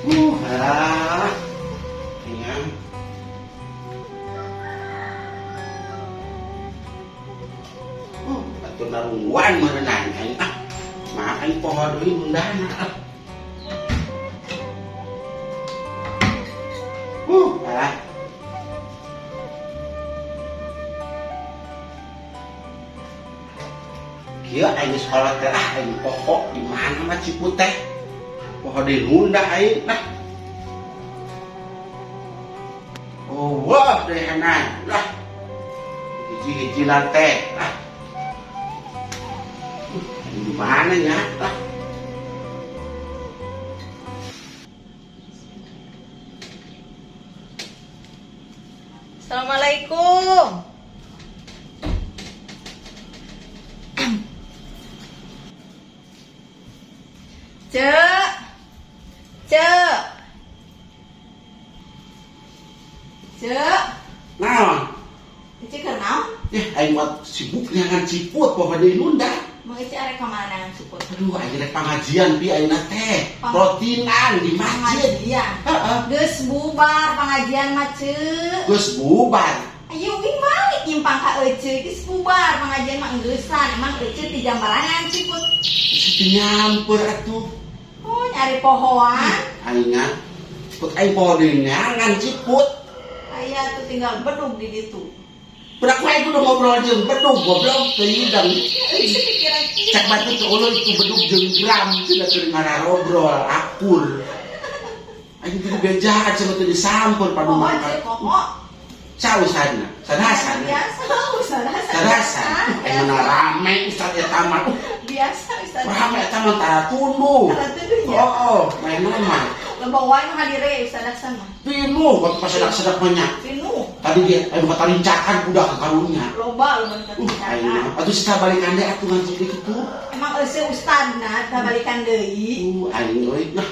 Ah. Ayan. Oh, ato narungwan mo na nanay. Ah, makan poho deui undana. Ah. Ah. Kieu aing sekolah teh, ah, aing poho di mana mah ciput teh. Poho deui nunda aing, nah. Oh, wah, deh hanan. Lah. Hiji-hiji teh. Ah. Di mana ya? Lah. Assalamualaikum. Cek. Cek. Cek. Naon? Cek keur naon? Ya, aing mah sibuk neangan ciput, poho deui nunda. Mau Ece arek ka mana neangan ciput? Aduh, aing rek pengajian pi ayeuna teh. Rutinan di masjid. Pengajian. Heeh. Geus bubar pengajian mah, Cek. Geus bubar. Ayo wing balik nyimpang ka Ece, geus bubar pengajian mah engeusan. Emang Ece ti jambarangan ciput. Situ nyamper atuh. Oh, nyari pohoan. Aing mah put aing poho deui neangan ciput. Aya tuh tinggal bedug di ditu. Berapa aing kudu ngobrol jeung bedug, goblok teu hidang. Ece pikiran kieu. Cek batu teu ulun itu bedug jeung gram cenah keur ngararobrol akur. Aing teu bejaan cenah teu disamper Poho, padumakan. Cek, poho. Sa ustadna? Sadasan. Biasa, ustad. Sadasan. Aing mana rame ustad eta mah. Biasa ustad. Rame eta mah tara tunduh. Tara tunduh ya? Oh, main mah. Loba wae nu hadire ustad Hasan mah. Pinuh, waktu pas sedak-sedak banyak. Pinuh. Tadi dia ayo katarincakan kuda ke karunya. Loba loba nu Aing katarincakan. mah. Atuh sita balikan deui atuh ngaji deui kitu. Emang eueuh ustadna tah balikan deui. Aing euy nah.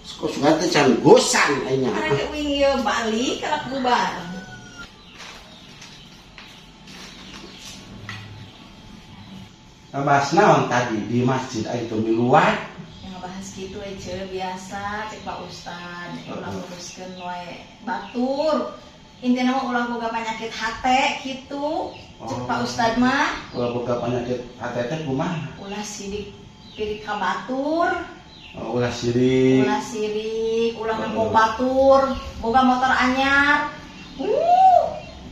Kok sungat teh can gosan aing nya. Karena wing ieu balik kalak bubar. Ngebahas naon tadi di masjid aing teu miluan. Yang ngebahas gitu aja biasa cek Pak Ustad, ulah nguruskeun wae batur. Intina mah ulah boga penyakit hate gitu. Cek Oh. Pak Ustad mah Ulah boga penyakit hate teh kumaha? Ulah sirik pirik ka batur. Oh, ulah sirik. Ulah sirik, ulah Oh. nempo batur, boga motor anyar.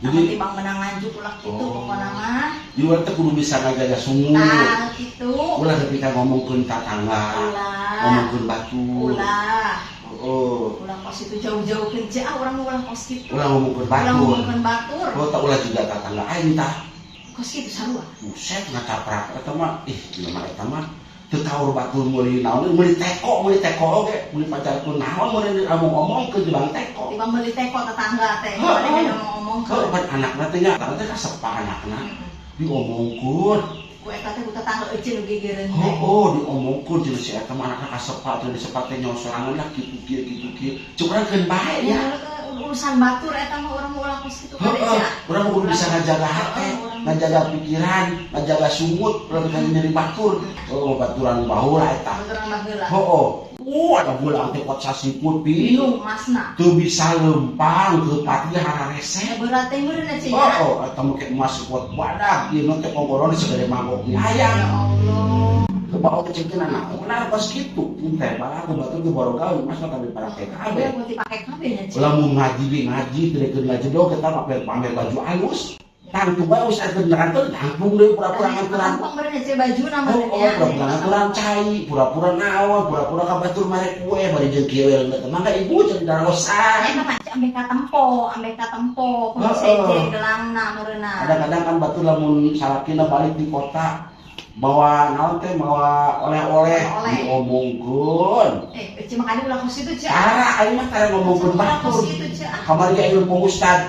Jadi Jadi bang menang lanjut ulah gitu Oh. pokokna mah. Di luar teh kudu bisa ngajaga sungut. Tah gitu. Ulah ketika ngomongkeun tatangga, Ulah. ngomongkeun batur. Ulah. Oh. Ulah kos itu jauh-jauh kerja, ah, urang mah ulah kos gitu. Ulah ngomongkeun Ulah batur. ngomongkeun batur. Oh, tak ulah juga tatangga aing tah. Kos gitu sarua. Buset ngacaprak eta mah, ih jelema eta mah teu kaur batur meuli naon, meuli teko oge, meuli pacarkeun naon, meuli omong-omongkeun di bang teko. Tiba meuli teko tetangga teh, Heeh. pada ngomong-ngomong Heuh, pan anakna teh nya, teh kasepa anakna. Diomongkeun. Ku eta teh ku tetangga euceun nu gegereun teh. Oh, diomongkeun jeung si eta mah anakna kasepa jeung disepa teh nyosorangan lah kitu kieu kitu kieu. Cuk urang keun bae Ya, ya. urusan batur eta mah urang mah ulah kos kitu kade Heeh, sia. urang mah kudu bisa ngajaga hate, ngajaga pikiran, ngajaga sungut, ulah bisa nyeri batur. Oh, baturan baheula eta. Baturan baheula. Heeh. Ada bola teh kuat sasiput pi. Pinuh masna. Teu bisa lempang ke pati hararesep. Berat teh meureun cenah. Oh, eta make emas kuat badak, ieu teh kongkorona segede mangkok mie Ya ayam. Allah. Kebawa kecil naon kos kitu. Teh balah aku batur ge baroga emas mah tapi parake kabeh. Iya, mau dipake kabeh nya, Cik. Ulah mun ngaji ge ngaji teu deukeun ngaji doang kita pamer pamer baju halus. Tangtu bae wis atuh ngantur tangtung deui pura-pura nganturan. Gampang meureun nya, Cik, bajuna Oh, meureun oh, nya. pura-pura nganturan cai, pura-pura naon, pura-pura ka batur mare kue bari jeung kieu we teh mangga ibu jadi daraosan. Eta mah Cik, ambeh katempo, ambeh katempo, kudu Heeh. seje gelangna meureunna. Kadang-kadang kan batur lamun salakina balik di kota bawa naon teh bawa oleh-oleh Oleh-oleh. diomongkeun. Cik makanya ulah kos kitu, Cik. Tara aing mah tara ngomongkeun Ulah batur. kos kitu, Cik. Kamari ge aing Pak Ustad.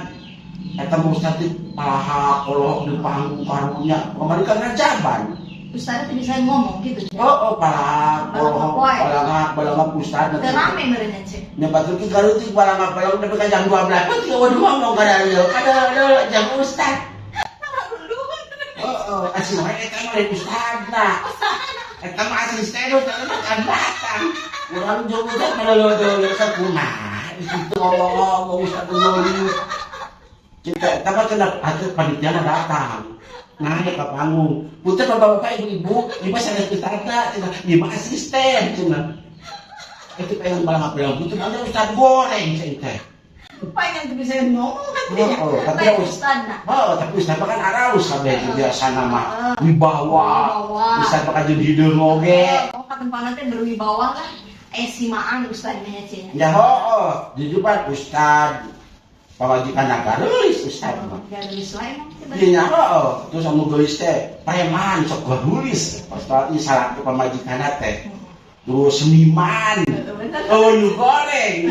Eta Pak Ustad teh palaha kolok di panggung karunya. Kamari kan ngajaban. Ustad teh bisa ngomong gitu, Cik. Oh, oh, palaha Balangak kolok, wae. balangak, balangak Ustad. Teu rame meureun nya, Cik. Nya batur ki garut ti balangak balangak nepi ka jam 12. Peuting eueuh ngomong ka dieu. Kada jam Ustad. Oh, oh, asli wae eta mah lain ustadna. Eta mah asisten ustadna mah kan datang. Urang jeung udah kada lo kumaha di situ ngomong-ngomong Ustaz nulis. Kita eta mah cenah atuh panitiana datang. Naik ke panggung. Punten bapak-bapak, ibu-ibu, ieu mah sanes ustadna cenah, ieu mah asisten cenah. Itu pengen barang apa punten ada ustad goreng cai teh. Pengen tuh bisa ngomong kan Oh, tapi Lain ustadna. Oh, tapi ustad mah kan aralus kabeh biasa nama wibawa. Wibawa. Ustad mah kan jeung hideung oge. Oh, katempana teh berwibawa lah. Eh simaan ustadnya cenah. Ya hooh, jujur pan ustad pamajikan garulis ustad mah. Garulis wae emang teh. Iya nya hooh, terus anu geulis teh preman sok garulis. Ustad ieu salah pamajikan teh. Terus seniman. Bener. Oh, nu goreng.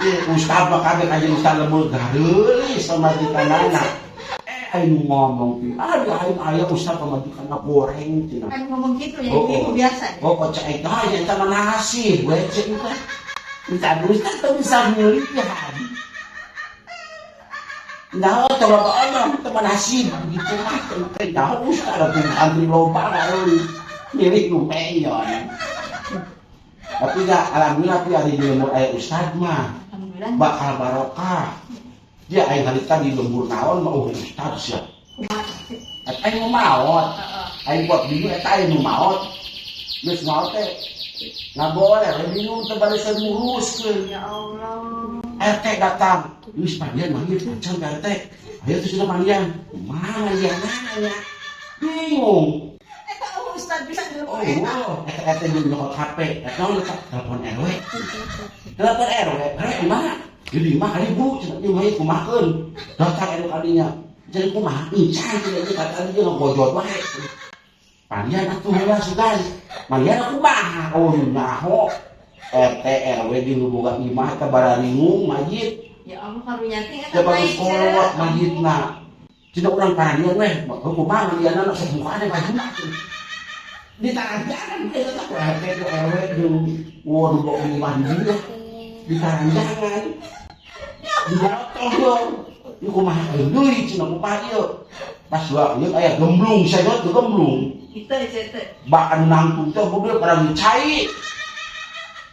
Iya, ustad mah kabeh kajian ustad lembur garulis pamajikanana. Eh, aing ngomong pi, aduh aing aya ustad pamajikan goreng cenah. Kan ngomong gitu ya, Oh, ibu oh. biasa. Oh, kok cek eta ya eta mah nasib we cek teh. Ustad ustad teu bisa milihan. Nah, coba omong teu mah nasib gitu mah teh. Nah, ustad atuh antri loba garulis. Milih nu penyon. Tapi ya alhamdulillah pi ari di lembur aya ustad mah Alhamdulillah. Bakal barokah. Dia aing harita di lembur naon mah oh ustad sia. Kumaha? Eta aing mau maot. Heeh. Aing buat bingung eta aing nu maot. Geus maot teh ngaboleh we bingung teh barisan nguruskeun. Ya Allah. RT datang. Geus pandian manggil acan ke RT. Ayo tuh sudah pandian. Kumaha nanya. Bingung. Eta oh, ustad bisa di Oh, lembur eta. wow. Eta RT jeung nyokot HP. Eta naon eta telepon RW. Telepon RW, RW kumaha? Di imah kali Bu, cenah ieu mah kumahakeun. Datang RW kalinya. Jadi kumaha? Encan cenah ieu kata dia ngagojot wae. Pandian atuh heula sugan. Mandian kumaha? Oh, nyaho. RT RW di nu boga imah eta bararingung mayit. Ya Allah karunya teh eta Da bagus mah, kolot Ceu. mayitna. Cenah urang parandian weh, kumaha mandianna sok mukana bajuna. Di taranjangan eta teh ku RT ku RW jeung wah nu boga imah di dieu. Di taranjangan. Di jatuh yo. Ieu kumaha deui cenah kumaha ieu. Pas dua ieu aya gemblung, saya teh gemblung. Itu aja teh. Bahkan nangtung teh gede pada cai.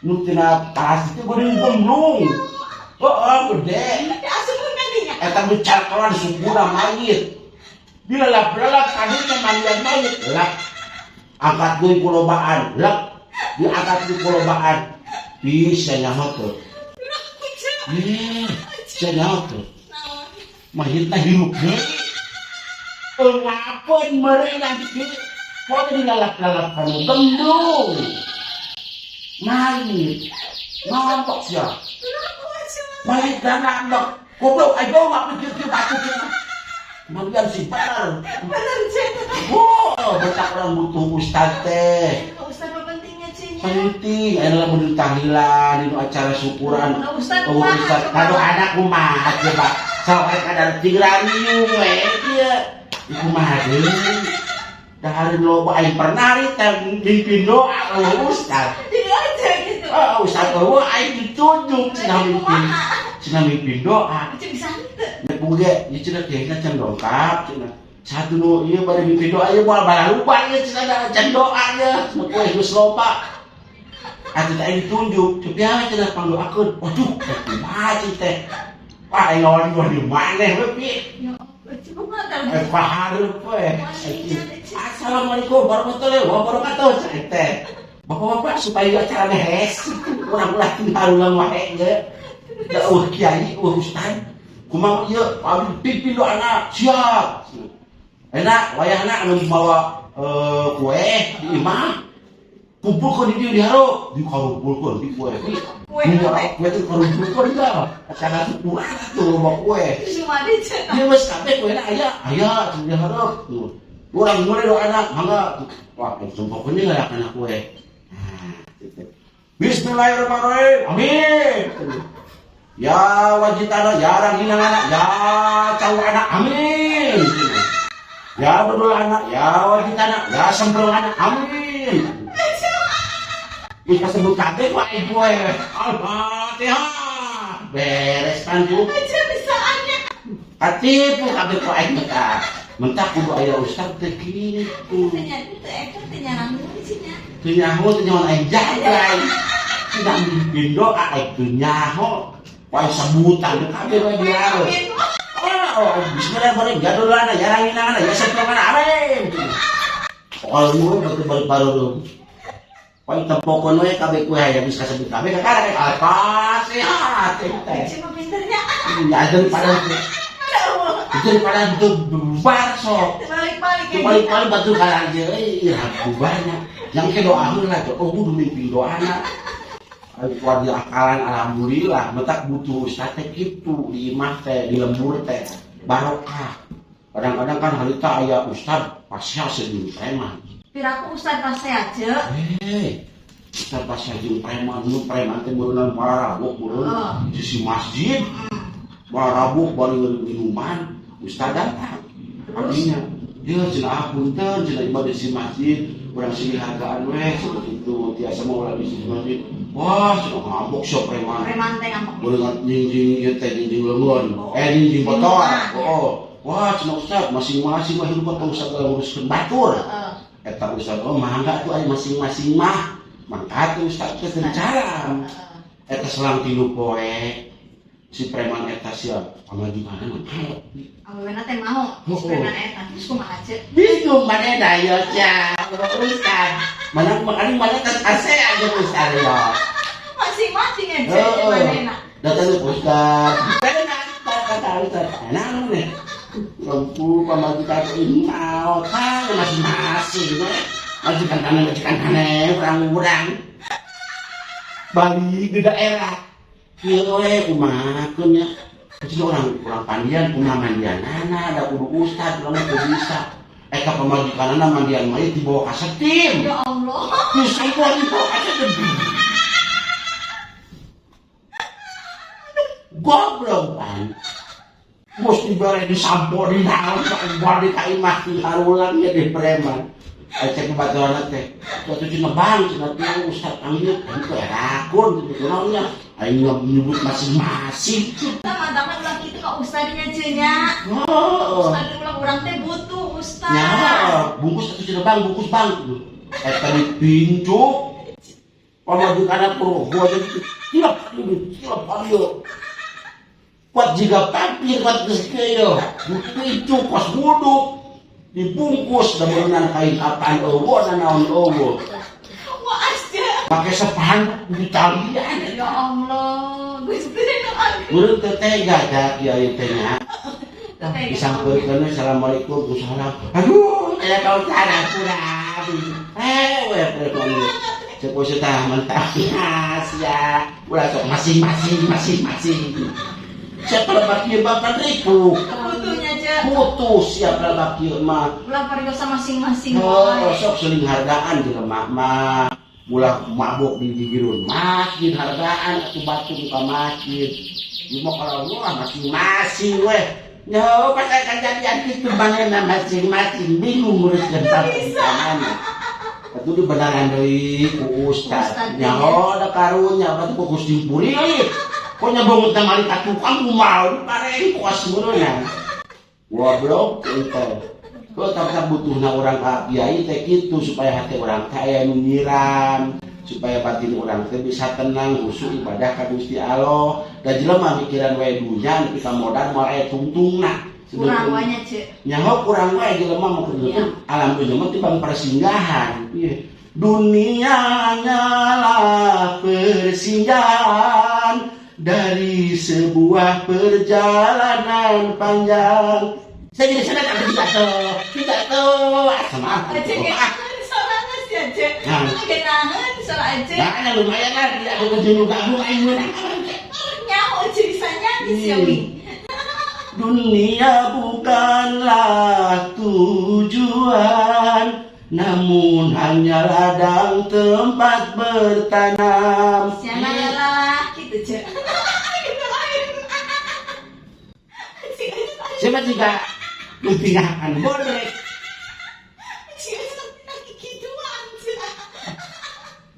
Nu tina palas itu gede gemblung. Oh, oh gede. Ya asup kan dinya. Eta nu cakelan sukuna mayit. Dilalap-lalap kadinya mandian mayit. Lap. Angkat deui kulobaan, lap. Diangkat deui kulobaan. Bisa nyaho teu. Bisa nyaho teu. Naon? Mayitna hirup deui. Ngapain meureun di Pokoknya dilalap-lalap kanu gemblung. Mayit. Ngambek sia. Mayit dan ngambek. Goblok ayo nggak pikir kieu batu kieu. Kemudian si bener. Bener Ceu. Oh, betak orang butuh ustad teh. Ustad mah pentingnya Ceu nya. Penting, aya lamun tahlilan, di acara syukuran. Nah, ustad Oh, kumaha ustad, coba? kado anak kumaha coba. Sampai kadar tigraniung we kieu. Ieu kumaha deui? Dahareun loba aing pernah teh mimpin doa eueuh ustad. Jadi aja gitu. Oh, ustad eueuh aing ditunjuk cenah mimpin. Cenah mimpin doa. Ceu bisa henteu. Nek ge, ieu cenah kiai can dongkap cenah. Satu nu ieu bade mimpin doa ieu moal balalupa ieu cenah da can doa ieu. Cenah kue geus loba. Atuh teh aing ditunjuk, ceuk we cenah pangdoakeun. Waduh, teh kumaha cing teh. Wah, aing ngawan di maneh we pi. Ya Allah, Ceu kumaha tah? Eh pahareup we. Assalamualaikum warahmatullahi wabarakatuh cek teh. Bapak-bapak supaya acara beres, urang ulah tinggal ulang wae ge. Da eueuh kiai, eueuh ustad. Kumaha ieu? Abdi pimpin doana, siap. Enak, wayahna anu mawa kue di imah. Kumpulkeun di dieu di hareup, dikarumpulkeun di kue. Kue Kue teh. kue itu karumpulkeun dah. Acara syukuran atuh loba kue. Sumadi Ceu. Dia wes kabeh kuena aya, aya di hareup. Tuh. Urang mulai doana, mangga. Wah, pokoknya nggak kana kue. Nah, gitu. Bismillahirrahmanirrahim. Amin. Ya wajitana, ya ranginangana, ya cau anak, amin. Ya dodol anak, ya wajitana, ya semprong anak, amin. Wis kasebut kabeh wae gue. Al-Fatihah. Beres kan Bu? Ceu bisaannya. Katipu kabeh ku aing teh. Mentah kudu aya ustad teh kitu. Teu nya teu eta teu nyarangun sih nya. Teu nyaho teu nyaho aing jaga. Tidak mimpin doa aing teu nyaho. Wae sebutan kabeh we diareun. Amin. Oh, bismillahirrahmanirrahim. Jadulana yaranginana ya sepongana amin. Pokoknya mulu batu balik baru. Wae tempokon we kabeh kue hayang geus kasebut kabeh kakara kayak Al-Fatihah teh. Ce mah pinternya. Ya daripada daripada itu bubar sok. Balik-balik kayak Balik-balik batu kalah aja, ih bubarnya. Yang ke doa heula tuh, oh kudu mimpin doana. Ayo kuat di akalan alhamdulillah, metak butuh ustaz teh kitu di imah teh, di lembur teh, barokah. Kadang-kadang kan harita aya ustaz pasea senyum preman. Piraku ustad pasea ce. Hei, ustaz pasea jeung preman, nu preman teh meureunna marabok meureun Oh. sisi masjid. Marabok bari minuman, ustaz datang. Artinya, ya cenah ah punten cenah ibadah di masjid, urang silih hargaan we seperti itu, tiasa mau ulah di sisi masjid. Wah, cenah ngambek sia preman. Preman teh ngambek. Boleh nyingjing ieu teh nyingjing leungeun, Oh. eh nyingjing botol. Minuman. Oh, wah cenah ustaz masing-masing mah hidup tong sagala nguruskeun batur. Heeh. Eta ustaz, oh mangga tuh aya masing-masing mah. Mangka tuh ustaz teh teu caram. Heeh. Eta selang 3 poe si preman eta sia pamajikanna mah. Awewena teh mau Oh, oh. preman eta terus kumaha ce? Bingung mana dah ya cia ustaz. Mana makanya mana kan ase aja ustaz ya. Masing-masing aja Heeh. manehna. Datang ke ustaz. Kata ustaz, enak nih. Lempu pamajikan ini mau kan masing-masing. Majikan tanah majikan tanah urang-urang. Balik di daerah. Ieu we kumahakeun nya. Kecil orang orang pandian kumaha mandianana da kudu ustad urang mah teu bisa. Eta pamajikanana mandian mah dibawa ka setim. Ya Allah. Disampor dibawa ka setim. Goblok pan. Mesti bare disampor di naon bari ka imah di harulang nya di preman. Cek baturan teh. Waktu cenah bang cenah teh ustad panggil aing teh rakun gitu naonnya. Aing nyebut masing-masing. Kita mantapna ulah kitu ka ustadnya ce nya. Oh. Ustad ulah urang teh butuh ustad. Ya, bungkus atuh cenah bang, bungkus bang. Eta dipincuk. Pamajikanna perlu gua jadi tilap tilap ayo. Kuat jiga pampir kuat geus kieu. Dipincuk kos buduk. Dibungkus da beunang kain apaan eueuh naon eueuh. Waas ce. Pakai sepanduk di talian. Ya Allah, Gusti nu agung. Meureun teu tega da kiai teh nya. Tega. Disampeurkeun assalamualaikum salam. Aduh, aya kau cara kurang. Eh, we preman. Cek we tah mentah. Sia. Ulah sok masing-masing masing-masing. Siapa lebak ieu bapak ribu. Butuhnya ce. Putus siapa lebak ieu mah. Ulah pariosa masing-masing Oh, wae. sok sering hargaan jelema mah. Ulah mabok di gigirun masjid hargaan atuh batu ka masjid. Ieu mah kalau ulah masing-masing weh. Nyo, pas aya kejadian kitu manehna masing-masing bingung nguruskeun mana. Atuh dibenaran deui ku ustaz. Ustaz, Nyaho da karunya batu ku Gusti Puri. Kok nyabangut na mali ka tukang kumaha parengkos meureunna. Goblok itu. Kok tak butuhna urang ka kiai teh kitu supaya hati urang teh aya nu nyiram, supaya batin urang teh bisa tenang khusyuk ibadah ka Gusti Allah. Da jelema mikiran wae dunya nepi ka modal moal aya tungtungna. Kurang wae nya ce. Nyaho kurang wae jelema mah kudu Iya. alam dunya mah tibang persinggahan. Ieu dunia hanyalah persinggahan dari sebuah perjalanan panjang. Saya jadi sana tapi tidak tuh, tidak tuh. Sama apa? Ace genaheun sorangan sih Ace. Nah. Genaheun soal Ace. Nah, lumayan lah, tidak ada kejenuh gabung, aing menang. Nyaho Ace bisa nyanyi sih Wi. Dunia bukanlah tujuan, namun hanya ladang tempat bertanam. Siapa lah gitu Ce. Gitu lain. Siapa juga mentinggalkan boleh.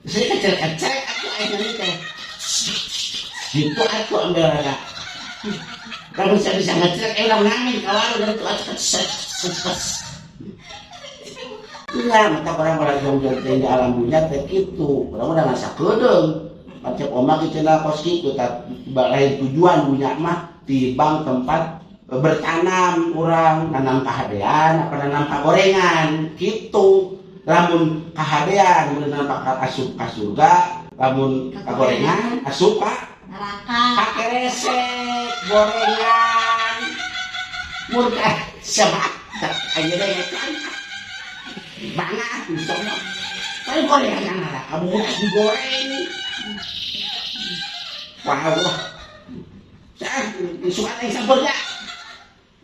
Saya kecil-kecil aku akhirnya teh. Gitu aku ambil rada. Kalau saya bisa ngecek, ulang ngamin kawan udah tuh aku. Iya, mata orang orang jauh-jauh di alam dunia teh gitu. Orang udah nggak kedeung. Cek oma kitu cenah kos kitu lain tujuan dunya mah tibang tempat bertanam, urang nanam kahadean apa nanam kagorengan gitu. Lamun kahadean mun nanam bakal asup ka surga, lamun kagorengan asup ka Neraka. Kakeresek gorengan murka siapa aja deh kan banget misalnya tapi gorengan yang ada kamu digoreng. Wah, wah, saya suka yang sabarnya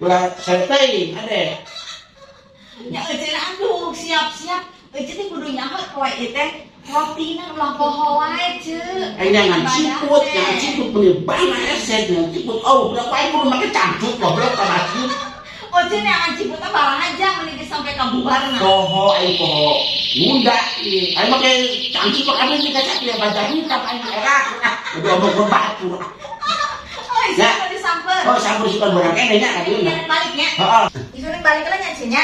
ulah saya ade. Ya Ece, aduh, siap-siap. Ece teh kudu nyaho poe ieu teh rotina ulah poho wae, Ce. Aing ngan ciput, ngan ciput meni banget eset, ngan ciput. Oh, berapa aing kudu make cangcut goblok ka masjid. Oh, Ce, ngan ciputna barang aja meni geus sampai ka bubarna. Poho aing poho. Ngunda ieu. Aing make cangcut kok aing ka ya baca hitam aing era. Ah, udah omong batu. Oh, isi Ya. kudu disamper. Oh, sampur suka barang kene nya ka dieu. Ini baliknya. Heeh. Itu balik lah nya, Ce, nya.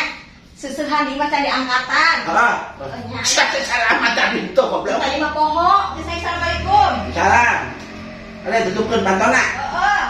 Seusehan di mah cari angkatan. Heeh. Oh, nya. Salamat tadi itu goblok. Tadi mah poho, geus saya assalamualaikum. Salam. Ada tutupkeun pantona. Heeh.